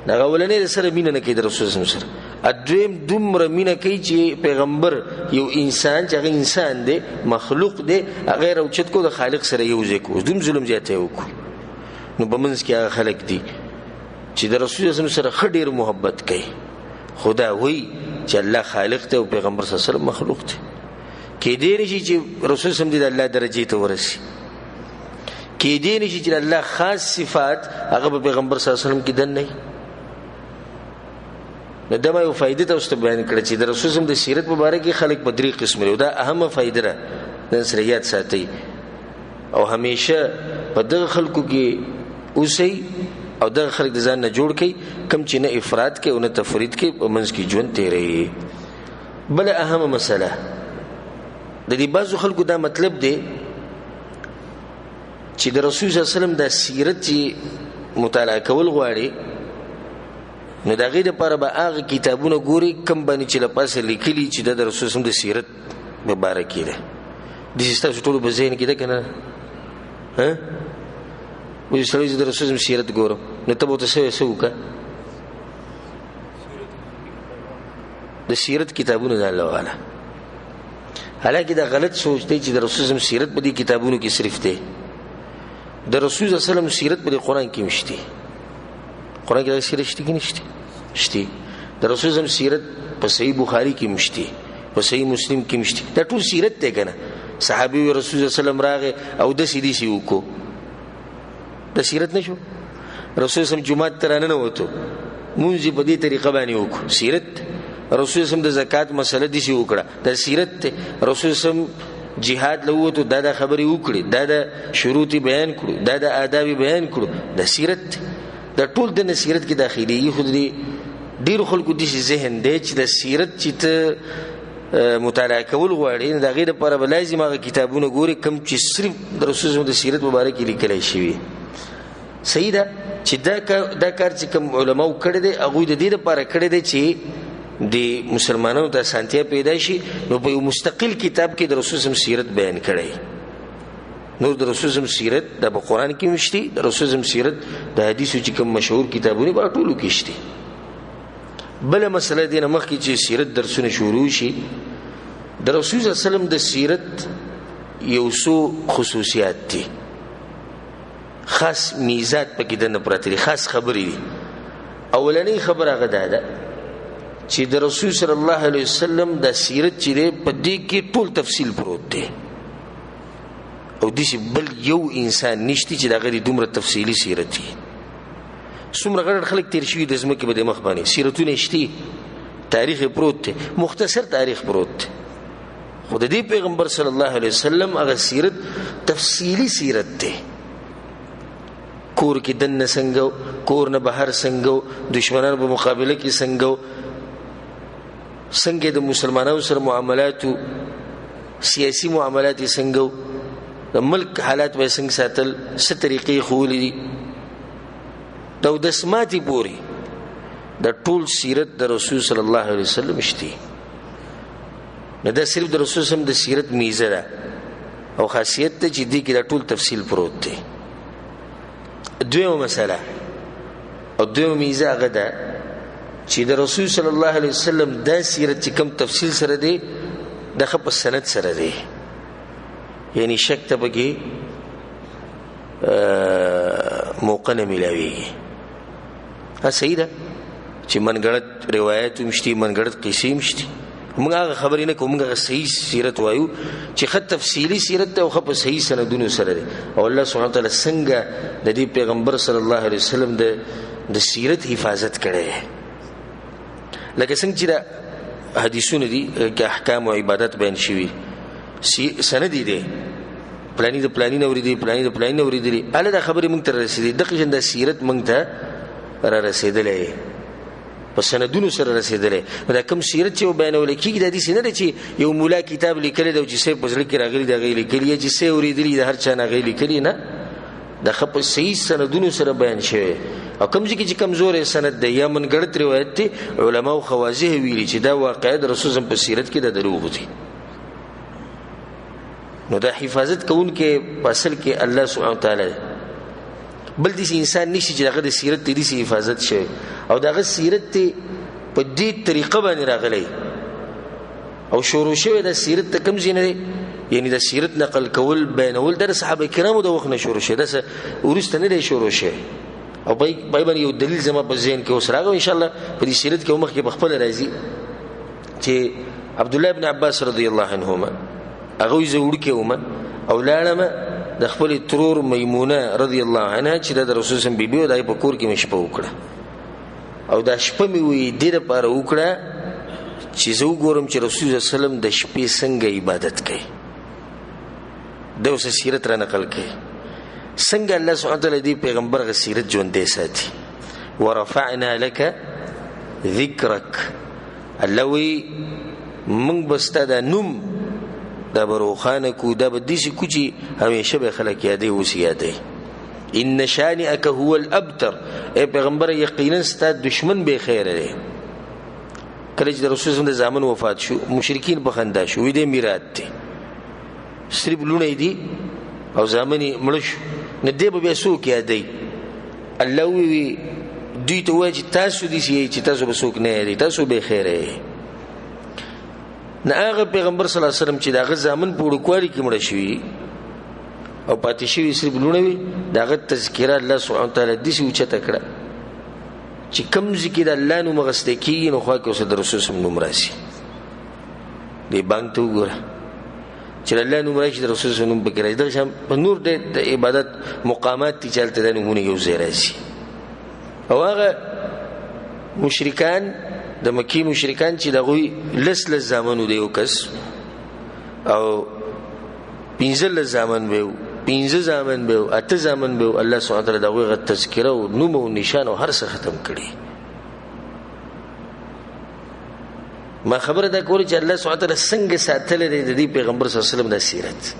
دغه اولنی د سره مینه نه کوي د رسول صلی سره، دویم دومره مینه کوي چې پیغمبر یو انسان چې هغه انسان دی، مخلوق دی، هغه یې راوچت کړو د خالق سره یو ځای کړو، دوم ظلم زیاتی وکړو. نو په منځ کې هغه خلک دي چې د رسول صلی سره ښه ډېر محبت کوي، خو دا وایي چې الله خالق دی او پیغمبر صلی الله علیه وسلم مخلوق دی. کېدی نه شي چې رسول صلی الله علیه وسلم دې د الله درجې ته ورسي، کېدی نه شي چې الله خاص صفات هغه په پیغمبر صلی الله علیه وسلم کې دننه وي. نو دا ما یو فایده تاسو ته بیان کړه چې د رسول صلی الله علیه وسلم د سیرت په باره کې خلک په درې قسمه دي، دا اهمه فایده ده، نن سره یاد ساتئ او همیشه په دغه خلکو کې اوسئ او دغه خلک د ځان نه جوړ کړئ کوم چې نه افراط کوي او نه تفرید کوي، په منځ کې ژوند تېروي. بله اهمه مسله د دې بعضو خلکو دا مطلب دی چې د رسول صلی الله علیه وسلم دا سیرت چې مطالعه کول غواړي نو د هغې دپاره به هغه کتابونه ګوري کوم باندې چې له پاسه لیکلي چې دا د رسول صلی الله علیه وسلم د سیرت په باره کې ده. داسې ستاسو ټولو په ذهن کې ده که نه؟ ها؟ وایي سړی زه د رسول صلی الله علیه وسلم سیرت ګورم، نو ته به ورته څه وایې؟ څه وکړه؟ د سیرت کتابونه ځان له واله. حالانکه دا غلط سوچ دی چې د رسول صلی الله علیه وسلم سیرت په دې کتابونو کې صرف دی. د رسول صلی الله علیه وسلم سیرت په دې قرآن کې هم شته. قرآن کې دا سیرت شته که نشته؟ شته. د رسول صلی الله علیه وسلم سیرت په صحیح بخاري کې هم شته، په صحیح مسلم کې هم شته. دا ټول سیرت دی که نه؟ صحابي وي رسول صلی الله علیه وسلم راغی او داسې داسې وکړو، دا سیرت نه شو. رسول صلی الله علیه وسلم جومات ته راننوتو، مونځ یې په دې طریقه باندې وکړو، سیرت. رسول صلی الله علیه وسلم د زکات مسله داسې وکړه، دا سیرت دی. رسول صلی الله علیه وسلم جهاد له ووتو، دا دا خبرې وکړې، دا دا شروط یې بیان کړو، دا دا آداب یې بیان کړو، دا سیرت دی. دا ټول د سیرت کې داخلېږي. خو د دې ډېرو خلکو داسې ذهن دی چې د سیرت چې ته مطالعه کول غواړې نو د هغې دپاره به لازم هغه کتابونه ګورې کوم چې صرف د رسول صلی الله علیه وسلم د سیرت مبارک کې لیکلی شوي. صحیح ده چې دا کار چې کوم علماو کړی دی هغوی د دې دپاره کړی دی چې د مسلمانانو ته اسانتیا پیدا شي، نو په یو مستقل کتاب کې د رسول صلی الله علیه وسلم سیرت بیان کړی. نور د رسول صلی الله علیه وسلم سیرت د په قرآن کې هم شته، د رسول صلی الله علیه وسلم سیرت د حدیثو چې کوم مشهور کتابونه په ټولو کې شته. بله مسله دې نه مخکې چې سیرت درسونه شروع شي، د رسول صلی الله علیه وسلم د سیرت یو څو خصوصیات دي، خاص میزات پکې دننه پراته دي، خاص خبرې دي. اولنۍ خبره هغه دا ده چې د رسول صلی الله علیه وسلم د سیرت چې دی په دې کې ټول تفصیل پروت دی، او داسې بل یو انسان نشته چې د هغه دې دومره تفصیلي سیرت وي. څومره غټ خلک تېر شوي د ځمکې په دې مخ باندې، سیرتونه یې شته، تاریخ یې پروت دی، مختصر تاریخ پروت دی. خو د دې پیغمبر صلی الله علیه وسلم هغه سیرت تفصیلي سیرت دی. کور کې دننه څنګه و، کور نه بهر څنګه و، دشمنانو په مقابله کې څنګه و، څنګه د مسلمانانو سره معاملات وو، سیاسي معاملات یې څنګه وو، د ملک حالات به یې څنګه ساتل، څه طریقې یې ښوولې دي، د اودس ماتې پورې د ټول سیرت د رسول صلی الله علیه وسلم شته. نو دا صرف د رسول صلی الله علیه وسلم د سیرت میزه ده او خاصیت ده چې دې کې دا ټول تفصیل پروت دی. دویمه مسله او دویمه میزه هغه ده چې د رسول صلی الله علیه وسلم دا سیرت چې کوم تفصیل سره دی دا ښه په سند سره دی، یعنی شک ته پکې موقع نه میلاویږي. ها صحیح ده چې منګړت روایت هم شته، منګړت قصې هم شته. موږ هغه خبرې نه کوو، موږ هغه صحیح سیرت وایو چې ښه تفصیلي سیرت دی او ښه په صحیح سندونو سره دی. او الله سبحانه وتعالی څنګه د دې پیغمبر صلی الله علیه وسلم د سیرت حفاظت کړی دی، لکه څنګه چې دا حدیثونه دي کې احکام او عبادت بیان شوي، سند یې دی، پلانی د پلانی نه اورېدلی، پلانی د پلانی نه اورېدلی، هله دا خبرې موږ ته رارسېدلې. دغه شان دا سیرت موږ ته را رسېدلی، په سندونو سره رسېدلی. نو دا کوم سیرت چې بیانول کېږي دا داسې نه دی چې یو مولا کتاب لیکلی دی او چې څه یې په زړه کې راغلي د هغې لیکلي، یا چې څه یې اورېدلي د هر چا نه هغې لیکلي، نه، دا ښه په صحیح سندونو سره بیان شوی. او کوم ځای کې چې کمزوری سند دی یا منګړت روایت دی، علماو ښه واضح ویلي چې دا واقعه د رسول په سیرت کې د دروغ دي. نو دا حفاظت کوونکی په اصل کې الله سبحانه وتعالی دی. بل داسې انسان نشي چې د هغه د سیرت ته داسې حفاظت شوی او د هغه سیرت ته په دې طریقه باندې راغلی او شروع شوی د سیرت ته کوم ځای نه دی، یعنی د سیرت نقل کول بیانول د صحابه کرامو د وخت نه شروع شوی، داسې وروسته نه دی شروع شوی. او پای باندې یو دلیل زما په ذهن کې اوس راغی، انشاءالله په دې سیرت کې مخکې په خپله راځي چې عبدالله بن عباس رضی الله عنهما هغه وایي زه وړوکی وم او لاړم د خپلې ترور میمونه رضی الله عنها چې دا د رسول صلی الله علیه وسلم بیبي وه، د هغې په کور کې مې شپه وکړه. او دا شپه مې وایي دې دپاره وکړه چې زه وګورم چې رسول صلی الله علیه وسلم د شپې څنګه عبادت کوي. دا اوس سیرت را نقل کوي. څنګه الله سبحانه وتعالی دې پیغمبر غ سیرت ژوندی ساتي؟ ورفعنا لك ذکرک. الله وی موږ به ستا دا نوم دا به روښانه کړو، دا به داسې کړو چې همیشه به خلک یادوي، اوس یادوي. ان شانئک هو الابتر. ای پیغمبر یقینا ستا دشمن بې خیره دی. کله چې د رسول الله د زامن وفات شو، مشرکین په خندا شو، وی دی میرات دی، صرف لوڼه دي او زامن یې مړه شو، نو دی به بیا څوک یادوي؟ الله ووی دوی ته ووایه چې تاسو داسې یئ چې تاسو به څوک نه یادوي، تاسو بې خیره یئ. نه هغه پیغمبر صلی الله علیه وسلم چې د هغه زامن په وړوکوالي کې مړه شوي او پاتې شوي صرف لوڼه وي، د هغه تذکره الله سبحانه وتعالی داسې اوچته کړه چې کوم ځای کې د الله نوم اخیستی کېږي نو خوا کې ورسره د رسول صلی نوم راشي. دې بانک ته وګوره چې د الله نوم راشي، د رسول صلی نوم پکې راشي. دغه شان په نور د عبادت مقامات دي چې هلته دا نومونه یو ځای راشي. او هغه مشرکان د مکې مشرکان چې د هغوی لس لس زامن وو د یو کس او 15 زامن به وو، 5 زامن به وو، 8 زامن به وو، الله سبحانه وتعالی د هغوی هغه تذکره او نوم او نشان او هر څه ختم کړي. ما خبره دا کوله چې الله سبحانه وتعالی څنګه ساتلی دی د دې پیغمبر صلی الله علیه وسلم دا سیرت،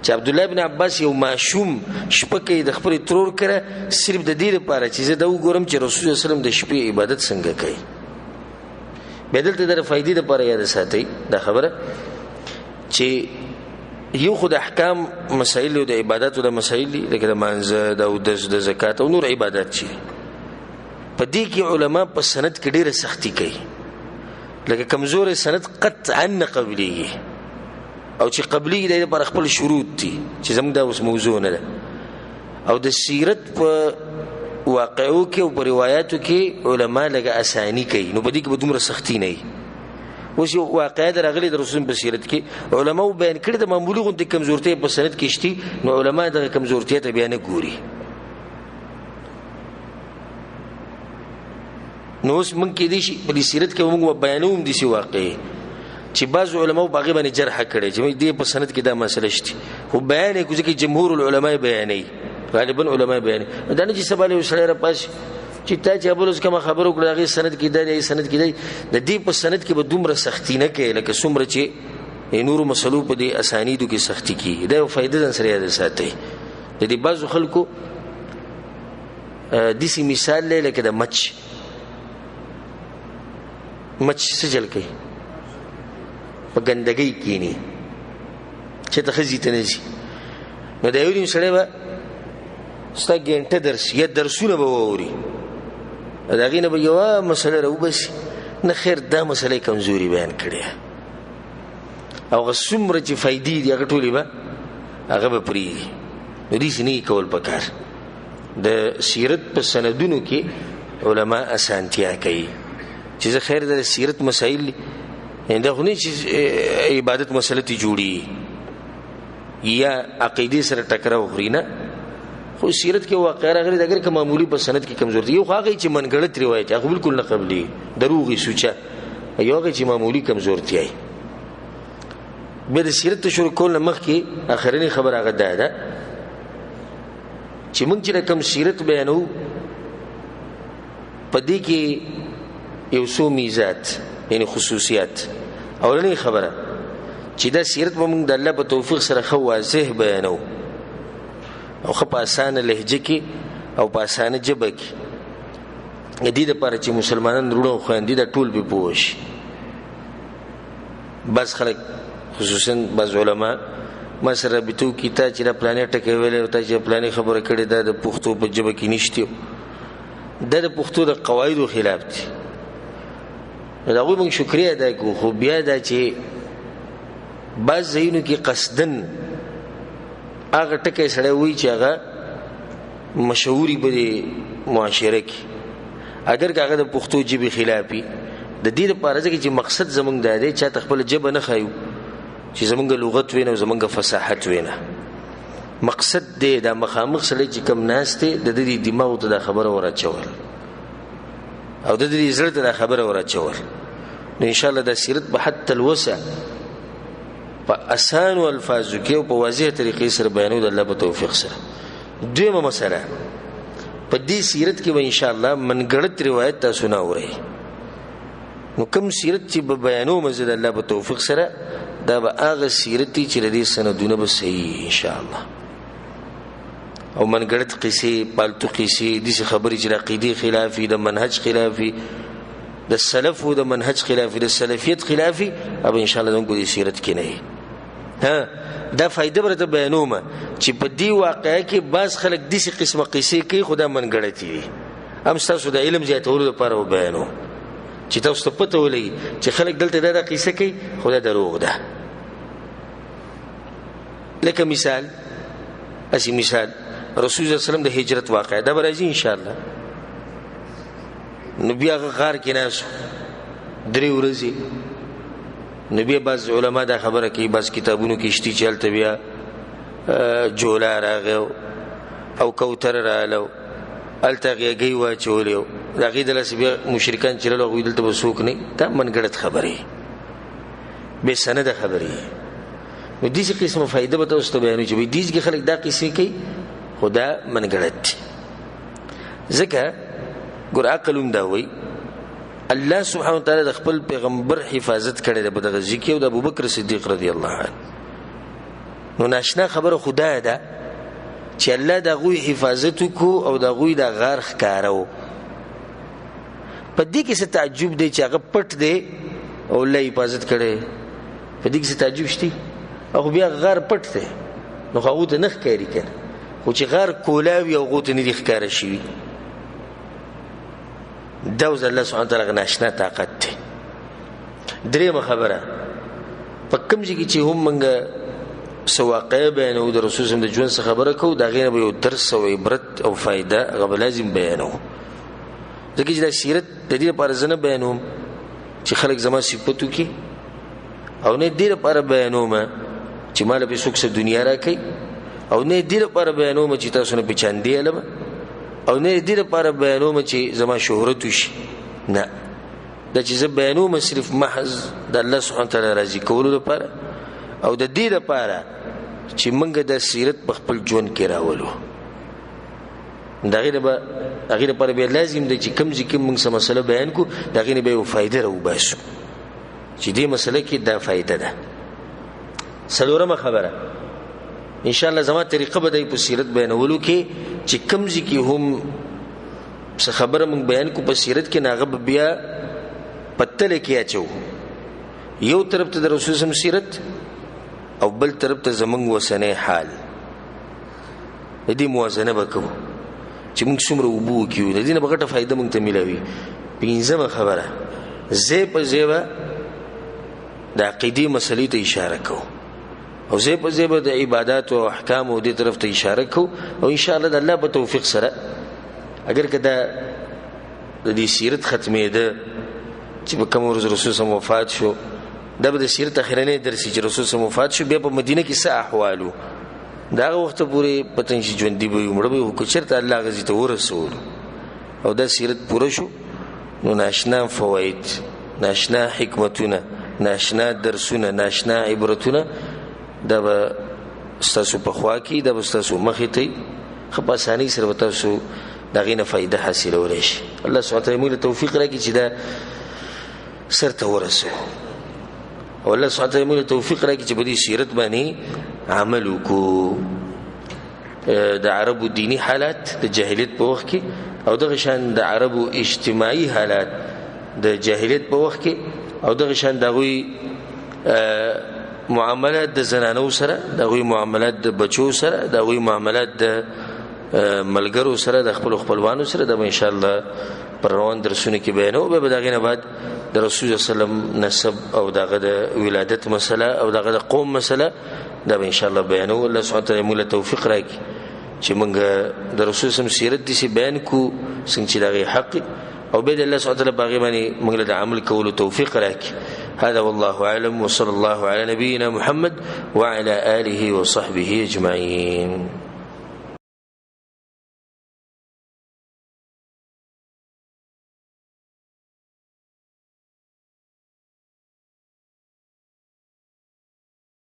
چې عبدالله بن عباس یو ماشوم شپه کوي د خپلې ترور کره صرف د دې لپاره چې زه دا وګورم چې رسول الله صلی الله علیه وسلم د شپې عبادت څنګه کوي. بیا دلته د فایدې لپاره یاد ساتئ دا خبره چې یو خو د احکام مسایل او د عبادتو د مسایل دي، لکه د مانځه، د اودس، د زکات او نور عبادت چې په دې کې علما په سند کې ډېره سختي کوي، لکه کمزوری سند قطعا نه قبلېږي، او چې قبلېږي د دې لپاره خپل شروط دي چې زموږ دا اوس موضوع نه ده. او د سیرت په واقعو کې او په روایاتو کې علما لږه اساني کوي، نو په دې کې به دومره سختي نه وي. اوس یو واقعه ده راغلې د رسول په سیرت کې، علماو بیان کړې د معمولي غوندې کمزورتیا په سند کې شتي، نو علما دغه کمزورتیا ته بیا نه ګوري. نو اوس موږ کېدای شي په دې سیرت کې موږ بیانوو هم داسې واقعې چې بعضو علماو په هغې باندې جرحه کړې چې دې په سند کې دا مسله شته، خو بیان یې کړو ځکه جمهور العلما یې بیانوي، غالبا علما یې بیانوي. دا نه چې سبا له یو سړی راپاڅي چې تا چې بل اوس کومه خبره وکړه هغې سند کې دا دی، هغې سند کې دی، د دې په سند کې به دومره سختي نه کوي لکه څومره چې نورو مسلو په دې اسانیدو کې سختي کېږي. دا یو فایده ځان سره یاده ساتئ. د دې بعضو خلکو داسې مثال دی لکه د مچ. مچ څه چل کوي؟ په ګندګۍ کینی چې ته ښځې ته نه ځي، نو د یو نیم سړی به ستا ګنټه درس یا درسونه به واوري، د هغې نه به یوه مسله راوباسي، نه خیر دا مسله یې کمزوري بیان کړې، او هغه څومره چې فایدې دي هغه ټولې به هغه به پرېږدي. نو داسې نه کول پکار. د سیرت په سندونو کې علما اسانتیا کوي چې زه خیر د سیرت مسایل دا خو نه چې عبادت مسله ته جوړي یا عقیدې سره ټکر وخوري، نه، خو سیرت کې واقعه راغلې ده، اګر که معمولي په سند کې کمزورتیا، یو خو هغه چې منګړت روایت هغه بالکل نه قبلي، دروغ یې سوچه، یو هغه چې معمولي کمزورتیا وي. بیا د سیرت شروع کول نه مخکې اخرنۍ خبره هغه دا ده چې موږ چې کوم سیرت بیانو په دې کې یو څو میزات یعنی خصوصیات. اولنۍ خبره چې دا سیرت به موږ د الله په توفیق سره ښه واضح بیانو او ښه په اسانه لهجه کې او په اسانه ژبه کې، د دې لپاره چې مسلمانان وروڼه او خویندې دا ټول پرې پوه شي. بعض خلک خصوصا بعض علما ما سره رابطو کې، تا چې دا پلانې ټکی ویلی او تا چې پلانې خبره کړې دا د پښتو په ژبه کې نشته، دا د پښتو د قواعدو خلاف دی. نو د هغوی موږ شکریه ادا کړو، خو بیا دا چې بعض ځایونو کې قصداً هغه ټکی سړی وایي چې هغه مشهوري په دې معاشره کې، اګر که هغه د پښتو ژبې خلاف وي، د دې لپاره ځکه چې مقصد زموږ دا دی چاته خپله ژبه نه ښیو چې زموږ لغت وینه او زموږ فصاحت وینه. مقصد دی دا مخامخ سړی چې کوم ناست دی د ده دې دماغو ته دا خبره وراچول او د ده دې زړه ته دا خبره وراچول. نو انشاءالله دا سیرت به حتی الوسع په اسانو الفاظو کې او په واضح طریقې سره بیانو د الله په توفیق سره. دویمه مسله، په دې سیرت کې به انشاءالله منګړت روایت تاسو نه اورئ. نو کوم سیرت چې به بیانوم زه د الله په توفیق سره، دا به هغه سیرت دی چې د دې سندونه به صحیح انشاءالله. او منګړت قصې، پالتو قصې، داسې خبرې چې د عقیدې خلاف وي، د منهج خلاف وي، د سلفو د منهج خلاف وي، د سلفیت خلاف وي، هغه به انشاءالله زموږ په دې سیرت کې نه وي. دا فایده به راته بیانوم چې په دې واقعه کې بعض خلک داسې قسمه قصې کوي، خو دا منګړتې وي. هم ستاسو د علم زیاتولو دپاره به بیانوم چې تاسو ته پته ولګي چې خلک دلته دا قصه کوي، خو دا دروغ ده. لکه مثال، هسې مثال، رسول الله صلی الله علیه وسلم د هجرت واقعه دا به راځي انشاءالله. نو بیا هغه غار کې ناست 3 ورځې. نو بیا بعض علما دا خبره کوي، بعض کتابونو کې شته چې هلته بیا جولا راغی او کوتره راغله، هلته هغې هګۍ واچولې، د هغې د لاسه بیا مشرکان چې راغلل هغوی دلته به څوک نه، دا منګړت خبرې، بې سنده خبرې. نو داسې قسمه فایده به تاسو ته بیانوو چې دې ځای کې خلک دا قصې کوي، خو دا منګړت دي. ځکه ګور عقل هم دا وایي، الله سبحانه وتعالی د خپل پیغمبر حفاظت کړی دی په دغه ځای کې، او د ابوبکر صدیق رضی الله عنه. نو ناشنا خبره خو دا ده چې الله د هغوی حفاظت وکړو او د هغوی دا غار ښکاره و. په دې کې څه تعجب دی چې هغه پټ دی او الله یې حفاظت کړی؟ په دې کې څه تعجب شته؟ هغه بیا غار پټ دی، نو خو هغو ته نه ښکاري که نه، خو چې غار کولاوي هغو ته نه دي ښکاره شوي. دا اوس الله سبحانه وتعالی هغه ناشنا طاقت دی. درېیمه خبره، په کوم ځای کې چې هم موږ څه واقعه بیانوو، د رسول صلی الله علیه وسلم د ژوند څخه خبره کوو، د هغې نه به یو درس او عبرت او فایده هغه به لازم بیانوو. ځکه چې دا سیرت د دې لپاره زه نه بیانوم چې خلک زما صفت وکړي، او نه دې لپاره بیانوم چې ما له پې څوک څه دنیا راکوي، او نه دې لپاره بیانوم چې تاسو نه پې چاندې الم، او نه دې لپاره بیانوم چې زما شهرت وشي. نه، دا چې زه بیانوم صرف محض د الله سبحانه وتعالی راضي کولو لپاره، او د دې لپاره چې موږ دا سیرت په خپل ژوند کې راولو. د هغې لپاره بیا لازم دی چې کوم ځای کې موږ څه مسله بیان کړو، د هغې نه به یو فایده راوباسو چې دې مسله کې دا فایده ده. څلورمه خبره، انشاءالله زما طریقه به دی په سیرت بیانولو کې چې کوم ځای کې هم څه خبره موږ بیان کړو په سیرت کې، نو هغه به بیا په تله کې اچوو. یو طرف ته د رسول صلی الله علیه وسلم سیرت او بل طرف ته زموږ اوسنی حال، د دې موازنه به کوو چې موږ څومره اوبه وکړو، د دې نه به غټه فایده موږ ته میلاوي. پنځمه خبره، ځای په ځای به د عقیدې مسلې ته اشاره کوو، او ځای په ځای به د عباداتو او احکامو دې طرف ته اشاره کوو، او انشاءالله د الله په توفیق سره اگر که دا د دې سیرت ختمېده چې په کومه ورځ رسول صلی وفات شو، دا به د سیرت اخرنی درس چې رسول صلی وفات شو، بیا په مدینه کې څه احوال وو، د هغه وخته پورې پته نشي ژوندي به وي مړه به وي، خو که چېرته الله هغه ځای ته ورسولو او دا سیرت پوره شو، نو ناشنا فواید، ناشنا حکمتونه، ناشنا درسونه، ناشنا عبرتونه دا به ستاسو په خوا کې، دا به ستاسو مخې ته وي. ښه په اسانۍ سره به تاسو د هغې نه فایده حاصلولی شئ. الله سبحانه وتعالی موږ له توفیق راکړي چې دا سر ته ورسوو، او الله سبحانه وتعالی موږ له توفیق راکړي چې په دې سیرت باندې عمل وکړو. د عربو دیني حالات د جاهلیت په وخت کې، او دغه شان د عربو اجتماعي حالات د جاهلیت په وخت کې، او دغه شان د هغوی معاملات د زنانو سره، د هغوی معاملات د بچو سره، د هغوی معاملات د ملګرو سره، د خپلو خپلوانو سره، دا به انشاءالله پر روان درسونو کې بیانوو. بیا به د هغې نه بعد د رسول صلی الله علیه وسلم نسب او د هغه د ولادت مسله او د هغه د قوم مسله، دا به انشاءالله بیانوو. الله سبحانه وتعالی موږ له توفیق راکړي چې موږ د رسول صلی الله علیه وسلم سیرت داسې بیان کړو څنګه چې د هغې حق، او بیا د الله سبحانه وتعالی په هغې باندې موږ له د عمل کولو توفیق راکړي. هذا والله أعلم، وصلى الله على نبينا محمد وعلى آله وصحبه أجمعين.